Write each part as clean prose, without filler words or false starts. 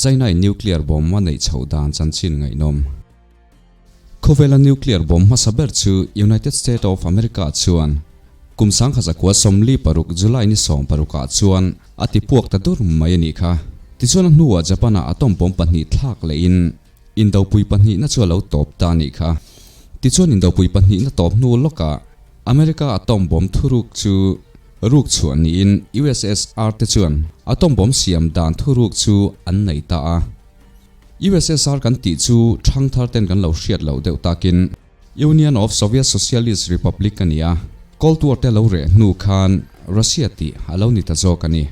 China in nuclear bomb a neih chhoh dan chanchin ngaihnawm. Khawvela nuclear bomb hmasa ber chu United State of America chuan kum 1946 July ni 16 ah chuan a ti puak ta dur mai a nih kha. Tichuan a hnuah Japan ah atom bomb pahnih thlak lehin indopui pahnihna chu a lo tawp ta a nih kha. Tichuan indopui pahnihna tawp hnu lawkah America atom bomb thuruk chu ruk chhuah niin USSR te chuan atom bomb siam dan thuruk chu an nei ta a. USSR kan tih chu thangthar ten kan lo hriat loh deuh takin Union of Soviet Socialist Republic a ni a, Cold War te lo reh hnu khan Russia tih a lo ni ta zawk a ni.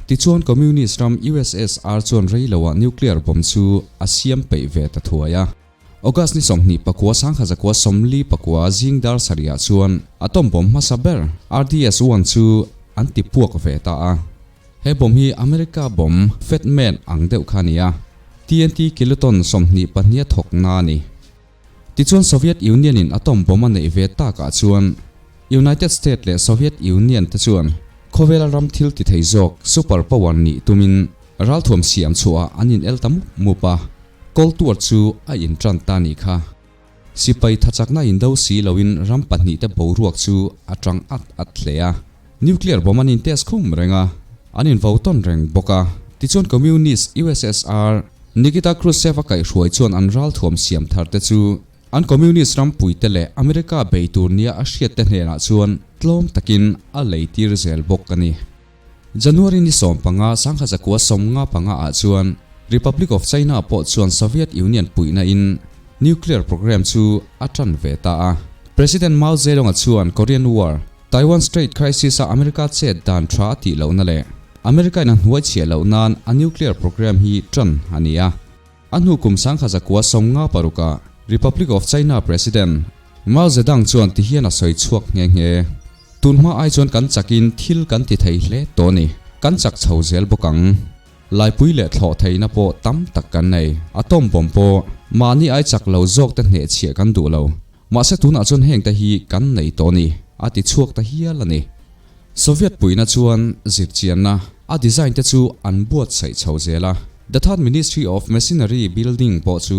Tichuan Communist ram USSR chuan rei loah nuclear bomb chu a siam peih ve ta thuai a. August ni 29 1949 zing dar sarihah chuan atom bomb hmasa ber RDS one chu an ti puak ve ta a. He bomb hi America bomb Fat Man ang deuh kha a ni a, TNT kiloton 22 a thawk na a ni. Tichuan Soviet Union in atom bomb a neih ve takah chuan United State leh Soviet Union te chuan khawvela ram thil ti thei zawk super power nih tumin ralthuam siam chhuahah an in el ta mup mup a, Cold War chu a in tan ta nih kha. Sipai thachakna in do si loin ram pahnih te boruak chu a tang at at hle a. Nuclear bomb an in test khum reng a, an in vo tawn reng bawk a. Tichuan Communist USSR Nikita Khrushchev a kaihhruai chuan an ralthuam siam thar te chu an Communist rampui te leh America bei tur nia a hriat te hnenah chuan tlawm takin a lei tir zel bawk a ni. January ni 15, 1955 ah chuan Republic of China pawh chuan Soviet Union puihna in nuclear program chu a tan ve ta a. President Mao Zedong-a chuan Korean War, Taiwan Strait Crisis a America chet dan tha a tih lohna leh America in a hnuai chhiah loh nan a nuclear program hi tan a ni a. A hnu kum 1956 ah Republic of China President Mao Zedong chuan tihian a sawi chhuak nghe nghe. Tunhma ai chuan kan chakin thil kan ti thei hle tawh a ni. Kan chak chho zel bawk ang. Laipui leh thlawh theihna pawh tam tak kan nei. A tawm bawm pawh mahni ai chak lo zawk te hnehchhiah kan duh lo. Mahse tunah chuan heng te hi kan nei tawh a ni, a ti chhuak ta hial a ni. Soviet puihna chuan zirchianna a design te chu an buatsaih chho zel a. The Third Ministry of Machinery Building pawh chu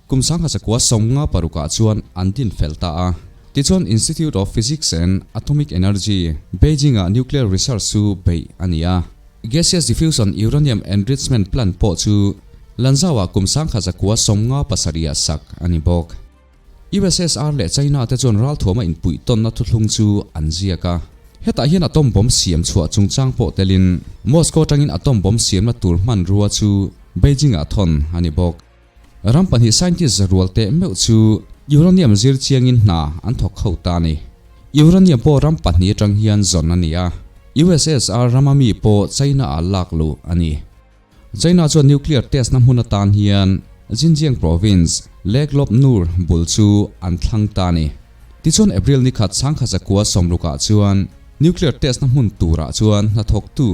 kum 1956 ah chuan an din fel ta a. Tichuan Institute of Physics and Atomic Energy, Beijing-ah nuclear research chu beih a ni a. Gaseous Diffusion Uranium Enrichment Plant pawh chu Lanzhou-ah kum 1957 ah sak a ni bawk. USSR leh China te chuan ralthuama inpuih tawnna thuthlung chu an ziak a. Hetah hian atom bomb siam chhuah chungchang pawh telin Moscow atangin atom bomb siamna tur hmanrua chu Beijing-ah thawn a ni bawk. Ram pahnih scientist rual teh meuh chu uranium zir chiangin hna an thawk ho ta a ni. Uranium pawh ram pahnih atang hian zawn a ni a, USSR rama mi pawh China ah lak luh a ni. China chuan nuclear test na hmun atan hian Xinjiang province, Lake Lop Nur bul chu an thlang ta a ni. Tichuan April ni khat 1960 ah chuan nuclear test na hmun turah chuan hnathawktu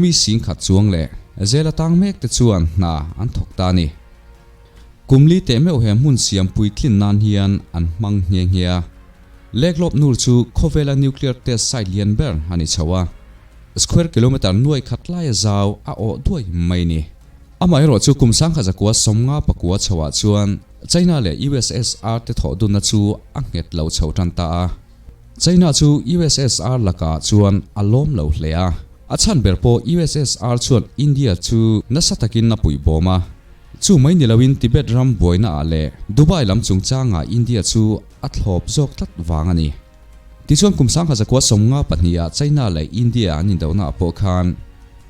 Mi singkhat chuang leh zel atang mek te chuan hna an thawk ta a ni. Kum li teh meuh he hmun siam puitlin nan hian an hmang nghe nghe a. Lake Lop Nur chu khawvela nuclear test site lian ber a ni chho a. Square kilometre nuai khat laia zau a awh duai mai ni. Amaherawh chu kum 1959 chhoah chuan China leh USSR te thawh dunna chu a nghet lo chho tan ta a. China chu USSR lakah chuan a lawm lo hle a. A chhan ber pawh USSR chuan India chu nasa takin a puih bawm a. Chu mai ni loin Tibet ram buaina ah leh Dubai lam chungchangah India chu a thlawp zawk tlat vang a ni. Tichuan kum 1952 ah China leh India an indohna ah pawh khan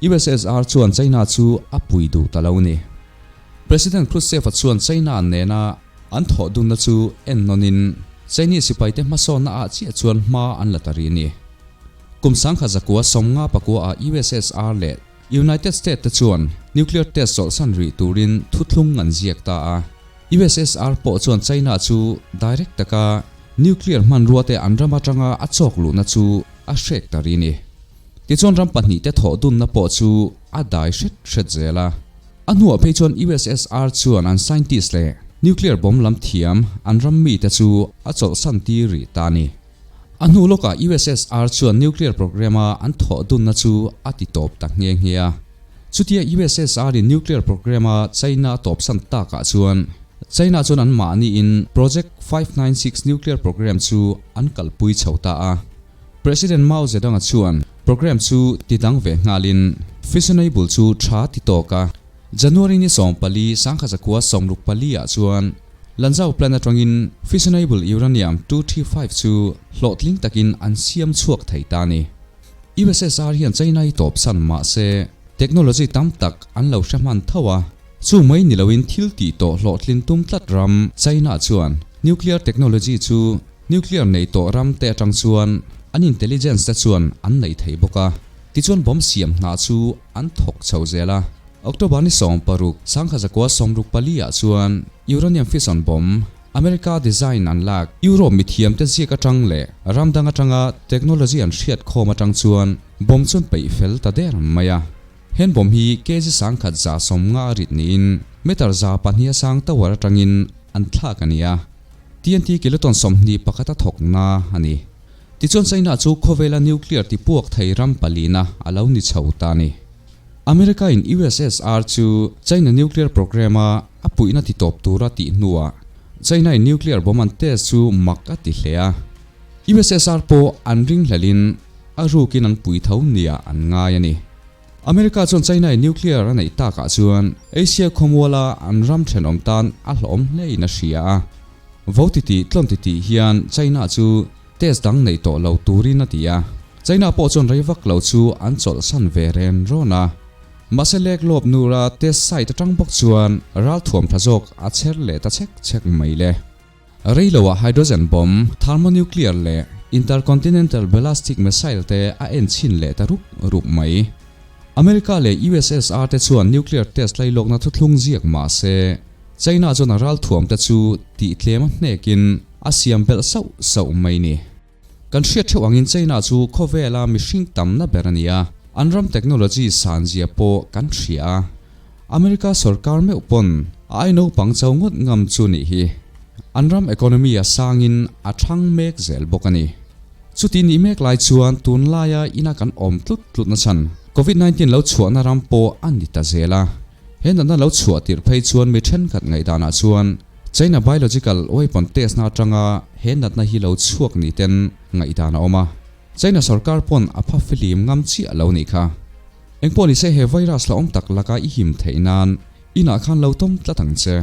USSR chuan China chu a pui duh ta lo a ni. President Khrushchev-a chuan China nena an thawh dunna chu ennawnin Chinese sipaite hmasawnna ah chiah chuan hma an la ta rih a ni. Kum 1959 ah USSR leh United States te chuan nuclear test chawlhsan rih turin thuthlung an ziak ta a. USSR pawh chuan China chu direct taka nuclear hmanrua te an ram atanga a chawk luhna chu a hrek ta rih a ni. Tichuan ram pahnih te thawh dunna pawh chu a dai hret hret zel a. A hnuah phei chuan USSR chuan an scientist leh nuclear bomb lam thiam an ram mite chu a chawlhsan tir rih ta a ni. A hnu lawkah USSR chuan nuclear program-a an thawh dunna chu a ti tawp ta nghe nghe a. Chutia USSR in nuclear program a China a tawpsan takah chuan China chuan an mahniin Project 596 nuclear program chu an kalpui chho ta a. President Mao Zedong-a chuan program chu ti dang ve nghalin fissionable chu tha ti tawk a. January ni 14, 1964 ah chuan Lanzhou plant atangin fissionable uranium 235 chu hlawhtling takin an siam chhuak thei ta a ni. USSR hian China hi tawpsan mah se technology tam tak an lo hre hman tho a, chu mai ni loin thil tih tawh hlawhtlin tum tlat ram China chuan nuclear technology chu nuclear nei tawh ram te atang chuan an intelligence te chuan an nei thei bawk a, tichuan bomb siam hna chu an thawk chho zel a. October ni 16, 1964 ah chuan uranium fission bomb America design an lak, Europe mithiamte ziak atang leh ram dang atanga technology an hriat khawm atang chuan bomb chu an peih fel ta der mai a. Hen bomb hi kg 1150 a rit niin meter 200 a sang tower atangin an thlak a ni a. TNT kiloton 21 a thawkna a ni. Tichuan China chu khawvela nuclear tipuak thei ram palina a lo ni chho ta a ni. America in USSR chu China nuclear program a a puihna ti tawp tura tih hnuah China in nuclear bomb an test chu mak a ti hle a. USSR pawh an ringhlelhin a rukin an pui tho nia an ngai a ni. America chuan China in nuclear a neih takah chuan Asia khawmuala an ram thenawm tan a hlawhawm hlein a hria a. Vo titih tlawn titih hian China chu Test dang nei tawh lo turin a ti a, China pawh chuan rei vak lo chu an chawlhsan ve ren rawn a. Mahse lek lawp nura test site atang bawk chuan ralthuam tha zawk a chher leh ta chhek chhek mai le. Rei loah hydrogen bomb, thermonuclear leh intercontinental ballastic missile te a en chhin leh ta rup rup mai. America leh USSR te chuan nuclear test lailawkna thuthlung ziak mah se, China chuan a ralthuam te chu tih tlem a hnekin a siam belh sauh sauh mai ni. Kan hriat theuh angin China chu khawvela mihring tamna ber a ni a, an ram technology san zia pawh kan hria a. America sorkar meuh pawn a ai naupang cho ngawt ngam chu nih hi. An ram economy a sangin a thang mek zel bawk a ni. Chuti nih mek lai chuan tunlaia ina kan awm tlut tlut na chhan Covid 19 lo chhuahna ram pawh a ni ta zel a. He natna lo chhuah tirh phei chuan mi thenkhat ngaihdanah chuan China biological weapon test na atanga he natna hi lo chhuak ni ten ngaihdan a awm a. China sorkar pawn a pha filim ngam chiah lo nih kha. Engpawh nise he virus la awm tak laka i him theih nan inah khan lo tawm tlat ang che.